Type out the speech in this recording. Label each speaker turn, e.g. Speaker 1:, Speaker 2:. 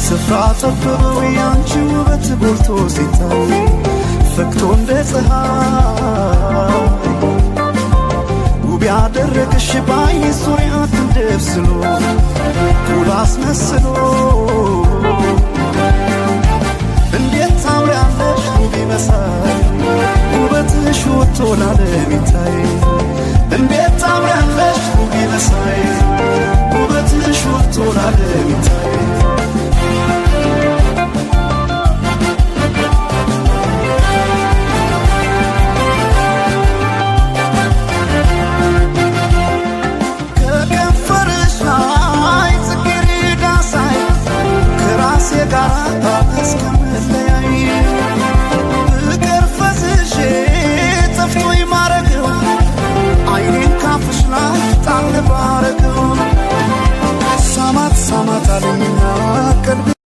Speaker 1: ስፍራ ጠበበው ያንቺ ውበት ጎልቶ ሲታይ ፈክቶ እንደ ፀሐይ፣ ውብ ያደረገሽ ባይኔ ዙሪያ ክንደብስሎ ኩል አስመስሎ። እንዴት ታምሪያለሽ ውብ መሳይ፣ ውበትሽ ወጥቶ ለዓለም ይታይ። እንዴት ታምሪያለሽ ውብ መሳይ፣ ውበትሽ ወጥቶ ለዓለም ይታይ። ከከንፈርሽ ላይ ጽጌረዳ ሳይ ከራሴ ጋር